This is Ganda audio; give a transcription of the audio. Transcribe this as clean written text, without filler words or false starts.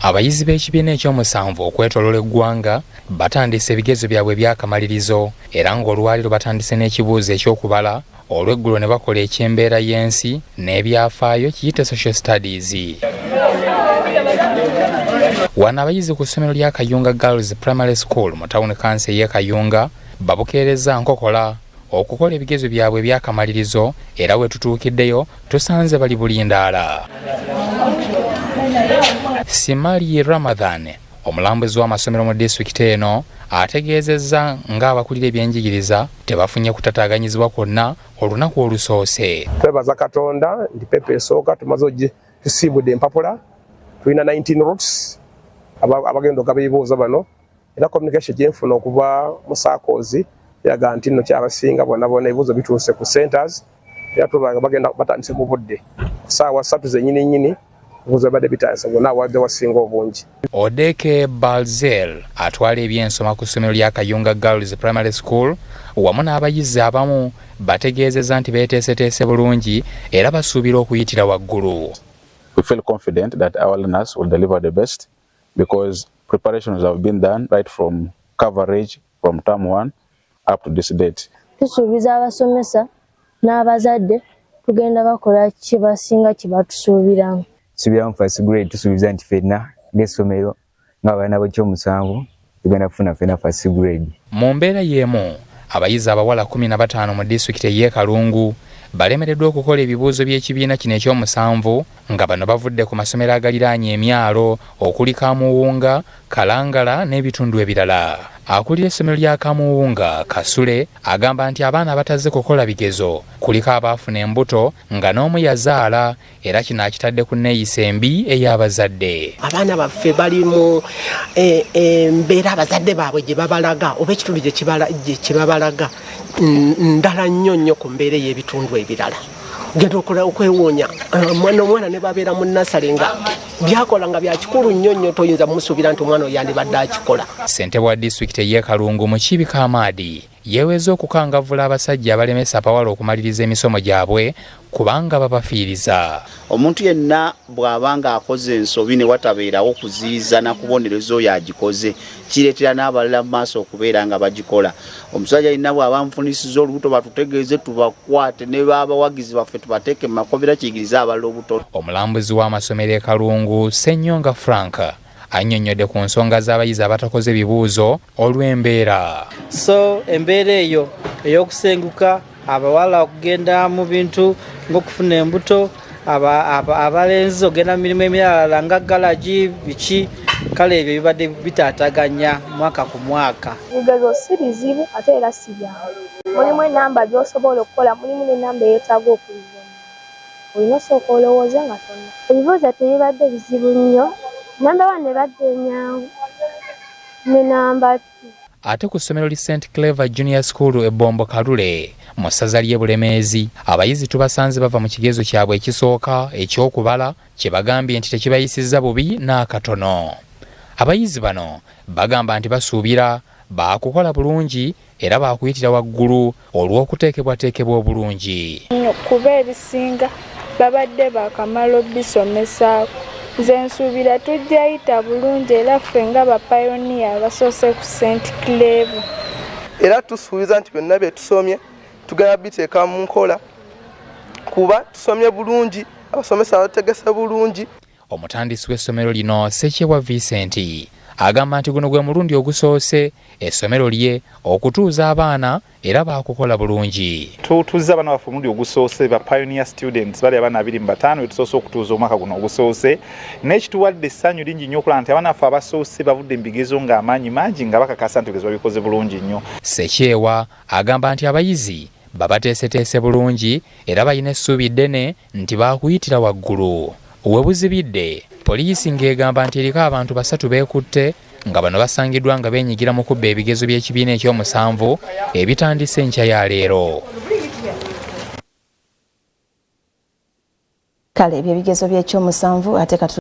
Abayizi b'ekibiina ekyomusanvu okwetooloola eggwanga batandise ebigezo byabwe ebyakamalirizo era ng'olwaliro batandise n'ekibuuzo eky'okubala, olw'eggulo ne bakola eky'embeera y'ensi n'ebyafaayo kiyite social studies. Wano abayizi ku ssomero lya Kayunga Girls Primary School mu tawuni kanso ey'e Kayunga babukeereza nkokola okukola ebigezo byabwe ebyakamalirizo era we tutuukiddeyo tusanze bali bulindaala. Simali Ramadhan, omulambuzi w'amasomero mu disitulikiti eno, ategeezezza ng'abakulira ebyenjigiriza tebafunye kutataaganyizibwa kwonna olunaku olusoose. Twebaza Katonda nti pepa esooka tumaze tusiibudde empapula, tulina 19 routes abagenda okugaba ebibuuzo bano, era communication gyenfuna okuva mu SACCOs eraga nti nno kyabasinga bonna bonna ebibuuzo bituuse ku centers, era tubanga bagenda batandise mu budde ku ssaawa 3 zennyini nnyini ebibuuzo bibadde bitandise bonna awadde wasinga obungi. Odeke Balzel atwala ebyensoma ku ssomero lya Kayunga Girls Primary School wamu n'abayizi abamu bategeezezza nti beeteeseteese bulungi era basuubira okuyitira waggulu. We feel confident that our learners will deliver the best because preparations have been done right from coverage from term 1 up to this date. Tusuubiza abasomesa n'abazadde tugenda bakola kibasinga kibatusuubiramu. Tusuubiramu first grade, tusuubiza nti ffenna ng'essomero ng'abaana b'ekyomusanvu tugenda kufuna ffenna first grade. Mu mbeera y'emu, abayizi abawala 15 mu disitulikiti ey'e Kalungu balemereddwa okukola ebibuuzo by'ekibiina kino ekyomusanvu nga bano bavudde ku masomero agaliraanye emyalo okuli Kamuwunga, Kalangala n'ebitundu ebirala. Akulira essomero lya Kamuwunga, Kasule, agamba nti abaana abatazze kukola bigezo kuliko abaafuna embuto nga n'omu yazaala, era kino akitadde ku nneeyisa embi ey'abazadde. Abaana baffe bali mu embeera abazadde baabwe gye babalaga oba ekitundu gye babalaga ndala nnyo nnyo ku mbeera ey'ebitundu ebirala. Genda okwewuunya omwana ne babeera mu nasale nga byakola nga bya kikulu nnyo nnyo, toyinza mumusuubira nti omwana oyo yandibadde akikola. Ssentebe wa disitulikiti ey'e Kalungu, Mukiibi Kamaadi, yeeweza okukangavvula abasajja abalemesa abawala okumaliriza emisomo gyabwe kubanga babafiiriza. Omuntu yenna bw'aba ng'akoze ensobi ne watabeerawo kuziyiza na kubonereza oyo agikoze, kireetera n'abalala mu maaso okubeera nga bagikola. Omusajja yenna bw'aba nfunisiza olubuto batutegeeze tubakwate ne baabawagizi baffe tubateeke mu makomera, kiyigirize abalala obutono. Omulambuzi w'amasomero e Kalungu, Ssennyonga Frank, annyonnyodde ku nsonga z'abayizi abatakoze bibuuzo olw'embeera. So embeera eyo ey'okusenguka, abawala okugenda mu bintu ng'okufuna embuto, abalenzi ogenda mu mirimu emirala nga galagi biki, kale ebyo bibadde bitaataganya mwaka ku mwaka. Ebigezo si bizibu ate era si byangu. Mulimu enamba gy'osobola okukola, mulimu n'enamba eyeetaaga okuzimba. Olina osooka olowooze nga tonna. Ebibuuzo tebibadde bizibu nnyo. Namba 1 ebadde ennyangu ne namba 2. Ate ku ssomero li St Clever Junior School e Bombo Kalule mu ssaza ly'e Bulemeezi, abayizi tubasanze bava mu kigezo kyabwe ekisooka eky'okubala kye bagambye nti tekibayisizza bubi n'akatono. Abayizi bano bagamba nti basuubira baakukola bulungi era baakuyitira waggulu olw'okuteekebwateekebwa obulungi. Kuba ebisinga babadde baakamala obisomesaako. Nze nsuubira tujja yita bulungi era ffe nga bapayoniya abasoose ku St Clever. Era tusuubiza nti byonna bye tusomye tugenda biteeka mu nkola kuba tusomye bulungi, abasomesa bategese bulungi. Omutandisi w'essomero lino, Ssekyewa Vincent, agamba nti guno gwe mulundi ogusoose essomero lye okutuuza abaana era baakukola bulungi. Tutuuzza abaana baffe omulundi ogusoose, ba pioneer students bali abaana 25 betusoose okutuuza omwaka guno ogusoose, naye kituwadde essanyu lingi nnyo okulaba nti abaana baffe abasoose bavudde mu bigezo ng'amaanyi mangi nga bakakasa nti ebigezo babikoze bulungi nnyo. Ssekyewa agamba nti abayizi babateeseteese bulungi era balina essuubi ddene nti baakuyitira waggulu. We buzibidde, poliisi ng'egamba nti eriko abantu 3 beekutte nga bano basangiddwa nga beenyigira mu kubba ebigezo by'ekibiina ekyomusanvu ebitandise enkya ya leero. Kale ebyo ebigezo by'ekyomusanvu ate katu